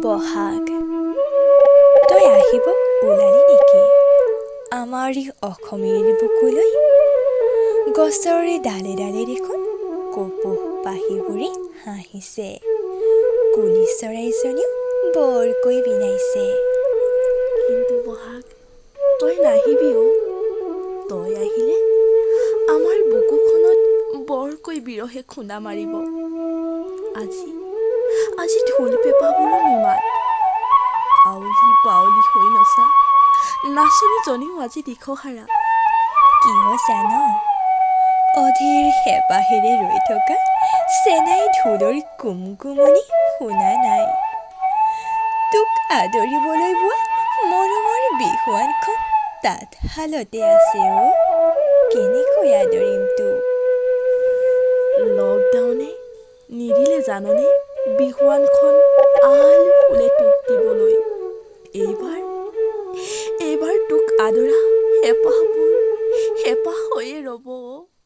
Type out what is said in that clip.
বহাগ, তই আহিব ওলালি নেকি আমাৰ এই অসমীৰ বুকুলৈ? গছৰ ডালে ডালে দেখোন কপৌ পাহিবোৰে হাঁহিছে, কুলি চৰাইজনীও বৰকৈ বিনাইছে। কিন্তু বহাগ, তই নাহিবি অ'। তই আহিলে আমাৰ বুকুখনত বৰকৈ বিৰহে খুন্দা মাৰিব। আজি আজি ঢোল পেঁপাবোৰো নিমাত, আউলি বাউলি হৈ নচা নাচনীজনীও আজি দিশহাৰা। কিয় জান? অধীৰ হেঁপাহেৰে ৰৈ থকা চেনাই ঢোলৰ গুমগুমনি শুনা নাই। তোক আদৰিবলৈ বোৱা মৰমৰ বিহুৱানখন তাঁতশালতে আছে অ', কেনেকৈ আদৰিম তোক? লকডাউনে নিদিলে জাননে বিহুৱানখন আলফুলে তোক দিবলৈ। এইবাৰ এইবাৰ তোক আদৰা হেঁপাহবোৰ হেঁপাহ হৈয়ে ৰ'ব অ'।